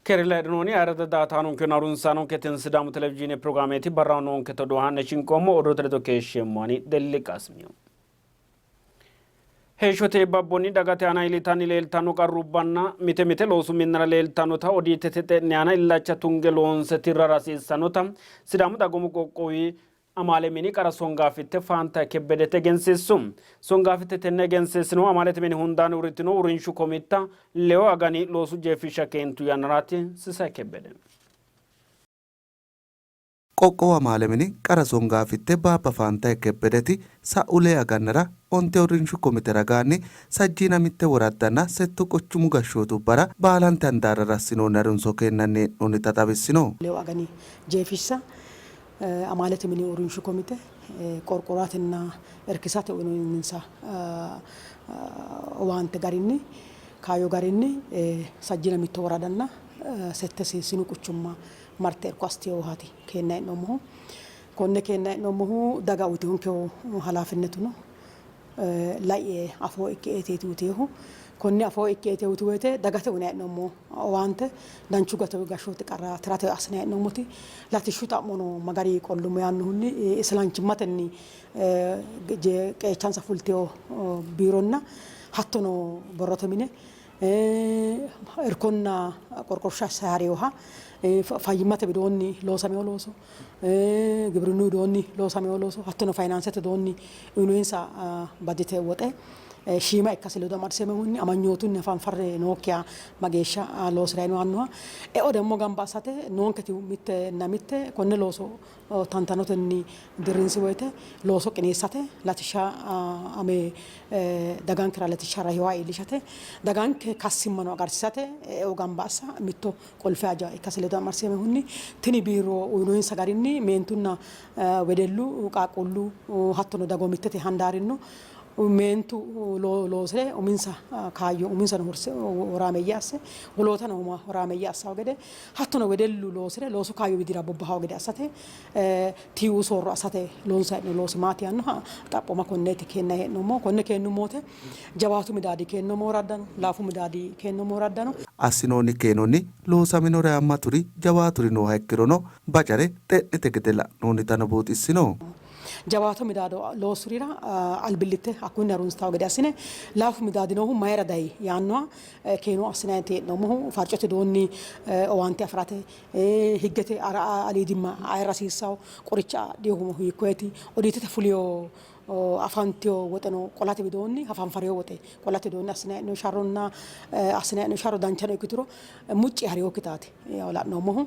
Keere laydhinoonni ayirrado daatanonkenna harunsaanonke tini Sidaamu televizhiine pirogiraameeti barraho noonke todoo haa'ne shinqoommo odoote ledo keeshsheemmo ani Delli Qasmiyo. Heeshshote iibbabbonni dagate aana iillitanni leeltanno qarrubbanna mite mite loosu minnara leeltannota odiitete xe'ne aana illacha tunge loonse tirrara hasiissannota Sidaamu dagoomu qoqqowi Amaale mini qara songaafitte Faantaye Kebbedete egensiissu. Songaafitte tenne egensiissinohu amaalete mini hundaanni uurritino uurrinshu komitta lewu agani loosu jeefishsha keentu yannaraati. Sisay Kebbede. Qoqqowu amaale mini qara songaafitte Baabba Faantaye Kebbedeti sa'u lee agannara onte uurrinshu komite ragaanni sajjiina mitte woraddanna settu quchumu gashshootubbara baalante handaarrara assinoonni harunso keennanni hee'noonnita xawissino. Lewu agani jeefishsha Amaalete mini uurrinshu komite qorqoratenna irkisate uyinoonninsa owaante garinni kaayyo garinni sajjiina mitto woradanna sette sinu quchumma marte irko assitinohaati keennanni hee'noommohu. Konne keennanni hee'noommohu daga uytinonkehu halaafinnetuno laie afoo ikke eeteeti uytinohu. Konne afoo ikke eete uytu woyte dagate uyinanni hee'noommo owaante danchu gashshooti qarra tirate assinanni hee'noommoti latishshu xa'mono ma garinni qollummo yaannohunni isilanchimmatenni qeechansa fultino biironna hattono borrote mine irkonna qorqorsha assa harinoha fayyimmate widoonni loosamino looso gibrinnu widoonni loosamino looso hattono fayinaansete widoonni uyinoyinsa bajete woxe shiima ikkasi ledo amadisiisaminohunni amanyootunni hafanfarre nookkiha mageeshsha loosi'rayi no yaannoha eo demmo gamba assate noonketi mittenna mitte konne looso tantanotenni dirrinsi woyte looso qineessate latishsha ame dagankera latishsha rahiwa iillishate daganke kassimmano agarsiisate eo gamba assa mitto qolfe haja ikkase ledo amadisiisaminohunni tini biiro uyinoyinsa garinni meentunna wedellu qaaqquullu hattono dagoomittete handaarinno meentu loosire uminsa kaayyo uminsano horaameeyye asse wolootano horaameeyye assawo gede hattono wedellu loosire loosu kaayyo widira bobbahawo gede assate tiiu soorro assate loonsanni hee'noonni loosi maati yaannoha xaphooma konneeti keennanni hee'noommohu. Konne keennummo wote jawaatu midaadi keennoommo woradda no, laafu midaadi keennoommo woradda no. Assinoonni keenonni loosaminore haammaturi jawaaturi nooha ikkirono bacare xe'nete gede la'noonnitano buuxissino. Jawaata midaado loossurira albillitte hakkunni harunsitanno gede assine laafu midaadi noohu mayira dayi yaannoha keeno assinanniiti hee'noommohu. Farcote widoonni owaante afi'rate, higgete aliidimma ayirra hasiissanno, qoricha adhinohu hiikkoyeti, odiitete fulino afantino woxeno qolate widoonni hafanfarino woxe qolate widoonni assinanni hee'noonni sharronna assinanni hee'noonni sharro danchano ikkituro mucci harinokkitaati la'noommohu.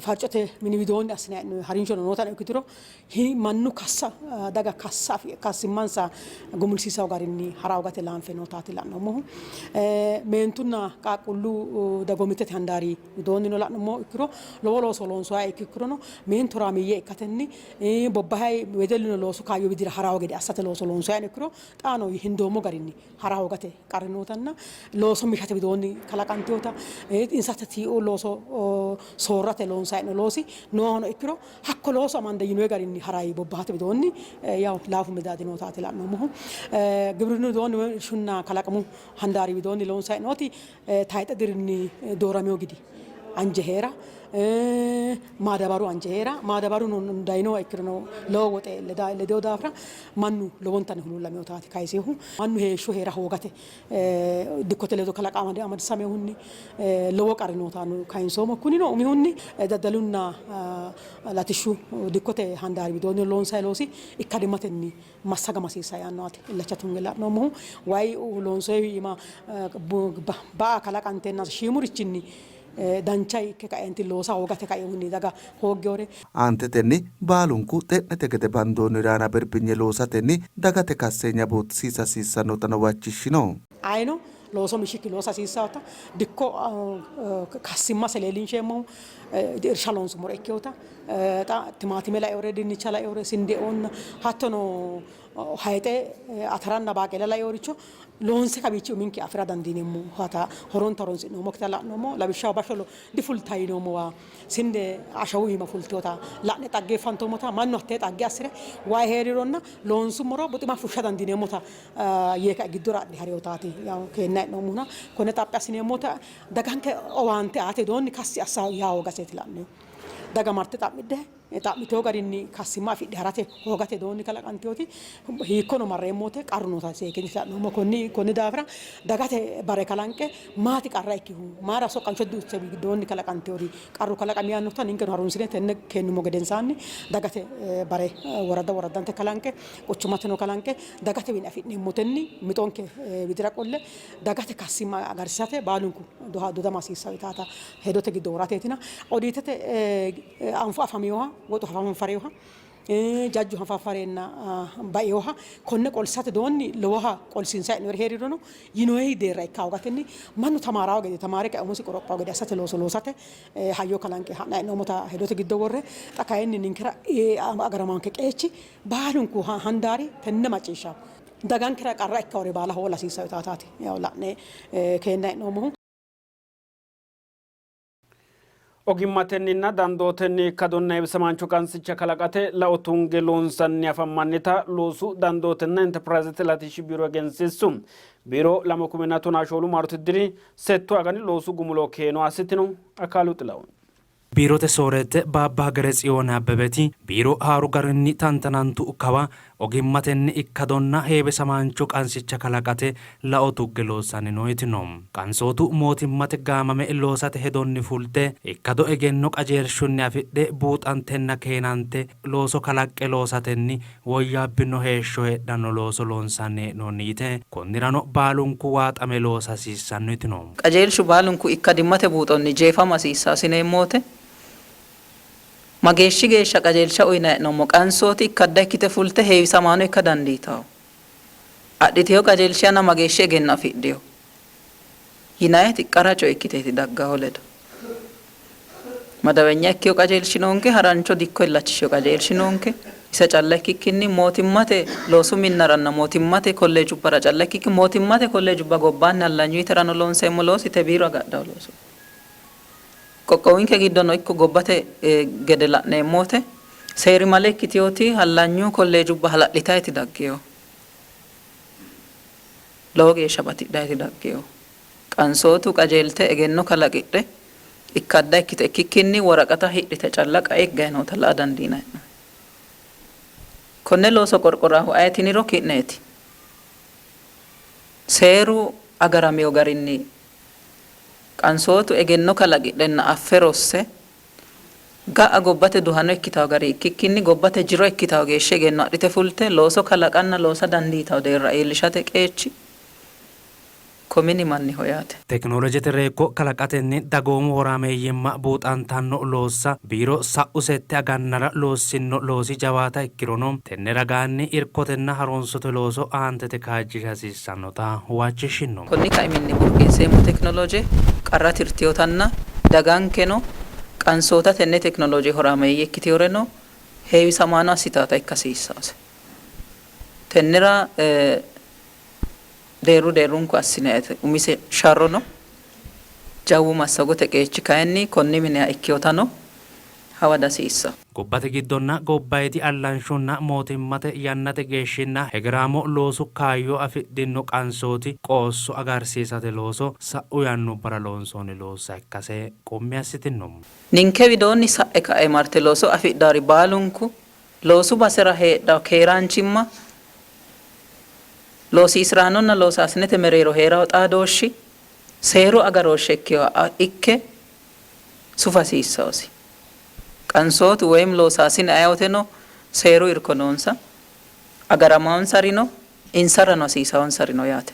Farcote mini widoonni assinanni hee'noonni harinshono nootano ikkituro mannu kassa daga kassa kassimmansa gumulsiisawo garinni hara hoogate laanfe nootaati la'noommohu. Meentunna qaaqquullu dagoomittete handaari widoonnino la'nummo ikkiro lowo looso loonsoonniha ikkirono meentu horaamiyye ikkatenni bobbahay wedelluno loosu kaayyo widira harawo gede assate looso loonsoonniha ikkiro xaano hendoommo garinni hara hoogate qarri nootanna looso mishate widoonni kalaqantinota insate tiiu looso soorrate loonsanni hee'noonni loosi noohano ikkiro hakko looso amande yinoonni garinni harayi bobbahate widoonni yawu laafu midaadi nootaati la'noommohu. Gibrinnu widoonni woyi irshunna kalaqamu handaari widoonni loonsanni hee'nooti tayxe dirinni dooramino gidi anje hee'ra maadabaru anje hee'ra maadabaruno dayinoha ikkirono lowo woxe ledino daafira mannu lowontanni huluullaminotaati kayisinohu. Mannu heeshsho hee'ra hoogate dikkote ledo kalaqama amadisiisaminohunni lowo qarri noota kayinsoommo. Kunino umihunni daddalunna latishshu dikkote handaari widoonni loonsanni loosi ikkadimmatenni massagama hasiissanno yaannohaati illacha tunge la'noommohu. Wayi loonsoyihu iima ba''a kalaqanteenna shiimurichinni dancha ikke kaeenti loosa hoogate kainohunni daga hoogginore. Aantetenni baalunku xe'nete gede bandoonniri aana birbinye loosatenni dagate kasseenya buuxisiisa hasiissannotano huwachishshino. Ayino looso mishikki loosa hasiissannota, dikko kassimmase leellinsheemmohu irsha loonsummoro ikkinota, xa timaatime laeore, dinnicha laeore, sindeoonna hattono Hayixe, ataranna baaqeela laeoricho loonse kawiichi uminke afi'ra dandiineemmohata horonta horonsi'noommokkita la'noommo. Lawishshaho bashsho difultanno yinoommowa sinde ashawu iima fultinota la'ne xaggeeffantoommota mannu hattee xagge assi're wayi hee'rironna loonsummoro buxima fushsha dandiineemmota yee kae giddora adhe harinotaati keennayi hee'noommohuna konne xaphi assineemmota daganke owaante aate widoonni kassi assa yaa hoogaseeti la'neemmohu. Daga marte xa'midhe xa'mitino garinni kassimma afidhe harate hoogate widoonni kalaqantinoti hiikkono marreemmo woyte qarru noota seekkine la'noommo. Konni daafira dagate bare kalanqe maati qarra ikkihu mayra soqqansho widoonni kalaqantinori qarru kalaqami yaannota ninkeno harunsine tenne keennummo gedensaanni dagate bare woradda woraddante kalanqe quchumateno kalanqe dagatewiinni afi'neemmotenni mixonke widira qolle dagate kassimma agarsiisate baalunku dodama hasiissanno yitaata hedote giddo worateetina odiitete anfu afaminoha woxu hafanfarinoha jajju hafanfareenna bainoha konne qolsate doonni lowoha qolsiinsanni hee'noyiri hee'rirono yinoyi deerra ikka hoogatenni mannu tamaarawo gede tamaare kae umosi qorophawo gede assate looso loosate hayyo kalanqe ha'nanni hee'noommota hedote giddo worre xa kayinni ninkera agaramanke qeechi baalunku handaari tenne macciishshawo dagankera qarra ikkawore baala hoola hasiissanno yitaataati la'ne keennanni hee'noommohu. Ogimmatenninna dandootenni ikkadonna heewisamaancho qansicha kalaqate lao tunge loonsanni afammannita loosu dandootenna interpirayizete latishshi biiro egensiissu. Biiro 2014 maarote diri settu agani loosu gumulo keeno assitino. Akaalu Xilahun. Biirote sooreette Baabba Hagere Tsiyoon Abbebeti, biiro haaru garinni tantanantu kawa ogimmatenni ikkadonna heewisamaancho qansicha kalaqate lao tugge loossanni no yitino. Qansootu mootimmate gaamame loosate hedonni fulte ikkado egenno qajeelshunni afidhe buuxantenna keenante looso kalaqqe loosatenni woyyaabbino heeshsho heedhanno looso loonsanni hee'noonni yite, konnirano baalunku waaxame loosa hasiissanno yitino. Qajeelshu baalunku ikkadimmate buuxonni jeefama hasiissanno yineemmo wote mageeshshi geeshsha qajeelsha uyinanni hee'noommo qansooti ikkadda ikkite fulte heewisamaano ikka dandiitanno? Adhitino qajeelshi aana mageeshshi egenno afidhino? Yinanniti qara coye ikkiteeti dagganno ledo. Madawenya ikkino qajeelshi noonke, harancho dikko illachishino qajeelshi noonke. Ise calla ikkikkinni mootimmate loosu minnaranna mootimmate kolleejubbara calla ikkikki mootimmate kolleejubba gobbaanni hallanyuyiterano loonseemmo loosi te biiro agadhanno loosooti. Qoqqowinke giddono ikko gobbate gede la'neemmo wote seerimale ikkitinoti hallanyu kolleejubba hala'litanni daggino. Lowo geeshsha batidhanni daggino. Qansootu qajeelte egenno kalaqidhe ikkadda ikkite ikkikkinni woraqata hidhite calla qae higganni noota la'a dandiinanni. Konne looso qorqorannohu ayeti yiniro ki'neeti. Seeru agaramino garinni Qansootu egenno kalaqidhenna affe rosse ga'a gobbate duhano ikkitanno gari ikkikkinni gobbate jiro ikkitanno geeshshi egenno adhite fulte looso kalaqanna loosa dandiitanno deerra iillishate qeechi ko mini manniho yaate. Tekinolojete reekko kalaqatenni dagoomu horaameeyyimma buuxantanno loossa biiro sa'u sette agannara loossinno loosi jawaata ikkirono, tenne ragaanni irkotenna harunsote looso aantete kaajjisha hasiissannota huwachishinno. Konni kaiminni burqinseemmo tekinoloje qarra tirtinotanna dagankeno qansoota tenne tekinoloje horaameeyye ikkitinoreno heewisamaano assitannota ikka hasiissannose. Tennera deerru deerrunku assinanniti umise sharro no. Jawu massagote qeechi kayinni konni miniha ikkinotano hawa dihasiissanno. Gobbate giddonna gobbayidi allanshunna mootimmate yannate geeshshinna hegeraamo loosu kaayyo afidhino qansooti qoosso agarsiisate looso sa'u yannubbara loonsoonni loossa ikkase qummi assitinno. Ninke widoonni sa'e ka'e marte looso afidhannori baalunku loosu basera heedhanno keeraanchimma, loosiisi'raanonna loosaasinete mereero hee'ranno xaadooshshi seeru agarooshshe ikkinoha ikke sufa hasiissannosi. Qansootu woyim loosaasine ayewoteno seeru irko noonsa, agaramansari no, insarano hasiisaonsari no yaate.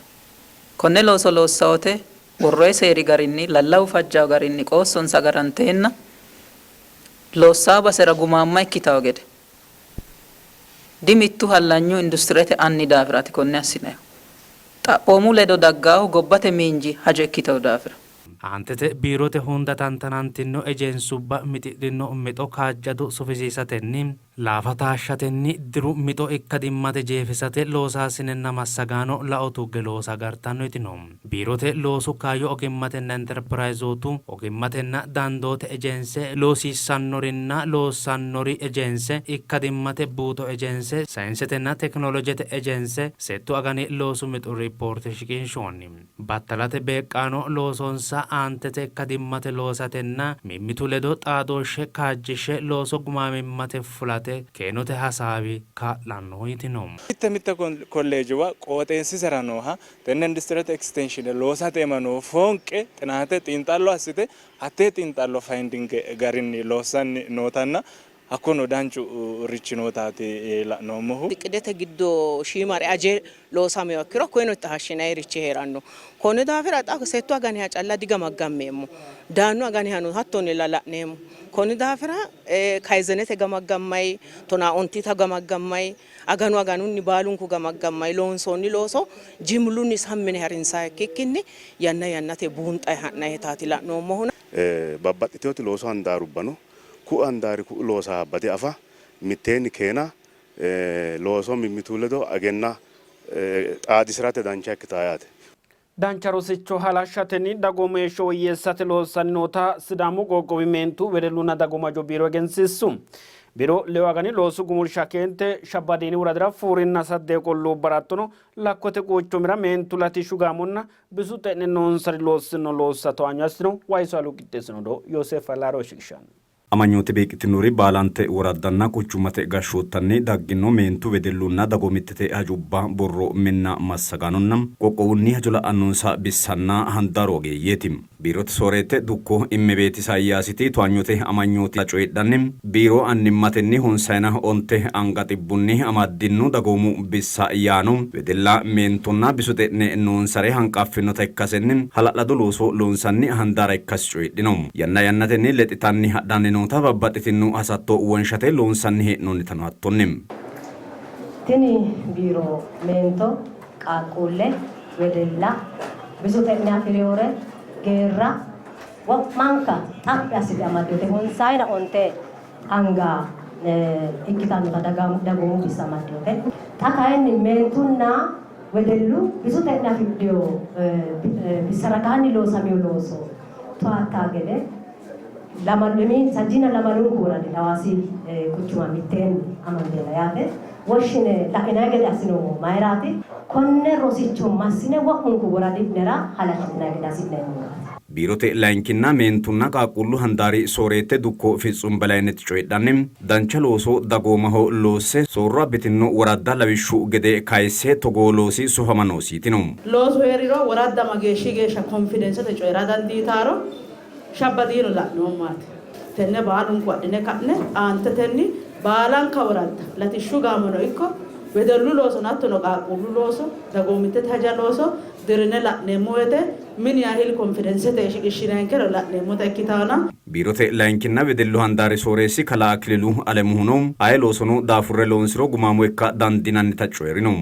Konne looso loossa wote worroyi seeri garinni, lallawu fajjawo garinni qoossonsa agaranteenna loossawo basera gumaamma ikkitawo gede di mittu hallanyu industirete anni daafiraati konne assinayihu. Xaphoomu ledo daggaahu gobbate miinji hajo ikkitino daafira. Aantete biirote hunda tantanantino ejensubba mixidhino mixo kaajjado sufisiisatenni Laafa taashshatenni diru mixo ikkadimmate jeefisate loosaasinenna massagaano lao tugge loosa agartanno yitino. Biirote loosu kaayyo ogimmatenna Interpirayzootu ogimmatenna dandoote ejense, loosiissannorinna loossannori ejense, ikkadimmate buuxo ejense, sayinsetenna tekinolojete ejense settu agani loosu mixo riippoorte shiqinshoonni. Battalate beeqqaano loosonsa aantete ikkadimmate loosatenna mimmitu ledo xaadooshshe kaajjishshe looso gumaamimmate fulate keenote hasaawi kaa'lannoho yitino. Mitte mitte kolleejuwa qooxeessisera nooha tenne industirete ekistenshiine loosate iima noo foonqe xinaate xiinxallo assite hattee xiinxallo fayindinge garinni loossanni nootanna Hakkono danchu richi nootaati la'noommohu. Iqqidete giddo shiimare aje loosaminoha ikkiro hakkoyeno taashshinayirichi hee'ranno. Konni daafira xa settu aganiha calla digamaggammeemmo. Daanno aganihano hattonnilla la'neemmo. Konni daafira kayizenete gamaggammayi, tonaa ontita gamaggammayi, aganu aganunni baalunku gamaggammayi loonsoonni looso jimlunni sammine harinsanniha ikkikkinni yanna yannate buunxayi ha'nayitaati la'noommohuna. Babbaxxitinoti loosu handaarubba no. Ku'u handaari ku'u loosa bade afa, mitteenni keena, looso mimmitu ledo egenna xaadisi'rate dancha ikkitanno yaate. Dancha rosicho halashshatenni dagoomu heeshsho woyyeessate loossanni noota Sidaamu qoqqowi meentu, wedellunna dagoomu hajo biiro egensiissu. Biiro lewu agani loosu gumulsha keente Shabbadiini woradira Fuurinna Saddeequ olluubbara hattono Lakkote quchumira meentu latishshu gaamonna Bisu xe'ne noonsari loossino loossa towaanyo assino Waayiso Alu qixxeessino odoo Yooseef Allaaro shiqishanno. Amanyoote beeqqitinori baalante woraddanna quchummate gashshoottanni daggino meentu, wedellunna dagoomittete hajubba borro minna massagaanonna qoqqowunni hajo la'annonsa bissanna handaaru ogeeyyeeti. Biirote sooreette dukko Immebeet Isaayyaasiti towaanyote amanyooti coyidhanni, biiro annimmatenni honsayina onte anga xibbunni amaddinno dagoomu bissa yaano wedella, meentonna bisu xe'ne noonsare hanqaffinota ikkasenni hala'lado looso loonsanni handaara ikkasi coyidhino. Yanna yannatenni lexxitanni hadhanni noota babbaxxitino hasatto wonshate loonsanni hee'noonnitano hattonni. Tini biiro meento, qaaqquulle, wedella, bisu xe'ne afi'rinore, geerra wo'manka xaphi assite amaddinote. Honsayina onte anga ikkitannota dagoomu bissa amaddinote. Xa kayinni meentunna wedellu bisu xe'ne afidhino bissa ragaanni loosamino looso towaattaa gede sajjiina lamalunku woradi Hawaasi quchuma mitteenni amandeena yaate woshshine la'inanni gede assinoommohu mayiraati? Konne rosicho massine wo'munku woradi'nera halashshitinanni gede hasi'neemmohuraati. Biirote layinkinna meentunna qaaqquullu handaari sooreette dukko Fitsum Belayneti coyidhanni, dancha looso dagoomaho loosse soorro abbitinno woradda lawishshu gede kayisse togoo loosi sufama noosi yitino. Loosu hee'riro woradda mageeshshi geeshsha konfidensete coyi'ra dandiitaaro Shabba diino la'noommowaati. Tenne baalunku adhine ka'ne aantetenni baalanka woradda latishshu gaamono ikko wedellu loosono hattono qaaqquullu looso, dagoomittete haja looso dirrine la'neemmo woyte min yaahil konfidensete shiqishshinayinkero la'neemmota ikkitannona. Biirote layinkinna wedellu handaari sooreessi kalaa Akililu Alemuhuno aye loosono daafurre loonsiro gumaamo ikka dandiinannita coyi'rino.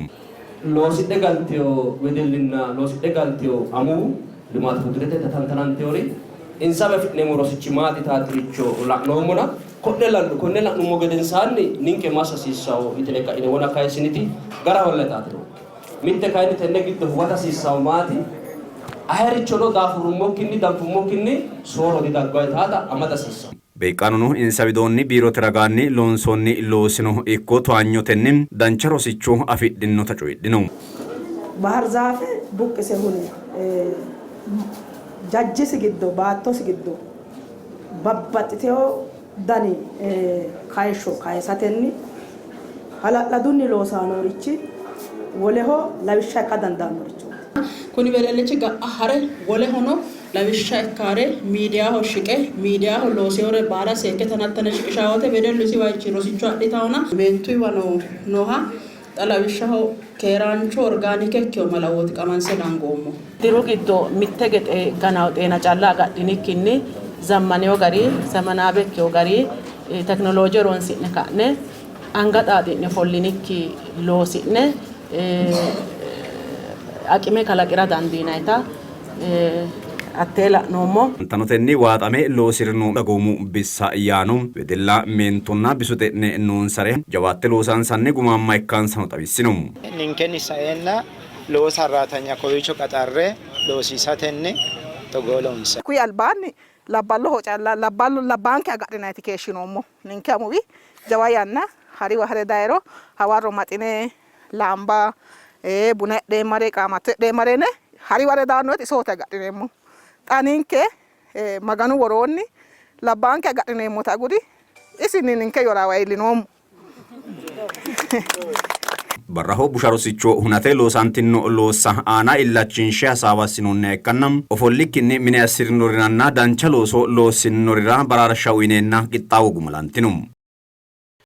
Loosidhe galtino wedellinna loosidhe galtino amuwu Limaat Budirete tantanantinori insawi afi'neemmo rosichi maati yitaatiricho la'noommona konne konne la'nummo gedensaanni ninke massa hasiissanno yitine ka'ine wona kayissiniti garaholla yitaati noonke. Mitte kayinni tenne giddo huwata hasiissanno maati ayerichono daafurrummokkinni danfummokkinni soorro didagganno yitaata amada hasiissanno. Beeqqaanono insa widoonni biirote ragaanni loonsoonni loosino ikko towaanyotenni dancha rosicho afidhinnota coyidhino. Bahaarzaafe buqqise huni, jajjisi giddo baattosi giddo babbaxxitino dani kayishsho kayisatenni hala'ladunni loosanni noorichi woleho lawishsha ikka dandaannorichooti. Kuni wedellichi ga'a hare wolehono lawishsha ikkaare miidiyaho shiqe miidiyaho loosewore baala seekke tanattane shiqishaa wote wedellu isiwaychi rosicho adhitawona. Meentuyiwano nooha xa lawishshaho keeraancho orgaanike ikkewo malawooti qamanse dangoommo. Diru giddo mitte gexe ganawo xeena calla agadhinikkinni zammanewo gari, zemenaawe ikkewo gari tekinolooje horonsi'ne ka'ne anga xaaxi'ne ofollinikki loosi'ne aqime kalaqi'ra dandiinayita Hattee la'noommo. Tantanotenni waaxame loosi'rino dagoomu bissa yaano wedella, meentonna bisu xe'ne noonsare jawaatte loosansanni gumaamma ikkansano xawissino. Ninkenni saeenna lowo sarraatanya kowiicho qaxarre loosiisatenni togoo loonsanni. Kuyi albaanni labballoho calla labballu labbaanke agadhinayti keeshshinoommo. Ninke amuwi jawa yanna hariwa hare dayiro hawarro maxine laamba buna hidheemmare qaamatto hidheemmare yine hariwa hare daanno woyte isooti agadhineemmo. Xa ninke Maganu woroonni labbaanke agadhineemmota aguri isinni ninke yoraawa iillinoommo. Barraho busha rosicho hunate loosantinno loossa aana illachinshe hasaawa assinoonniha ikkanna ofollikkinni mine assi'rinoriranna dancha looso loossinorira baraarsha uyneenna qixxaawo gumulantino.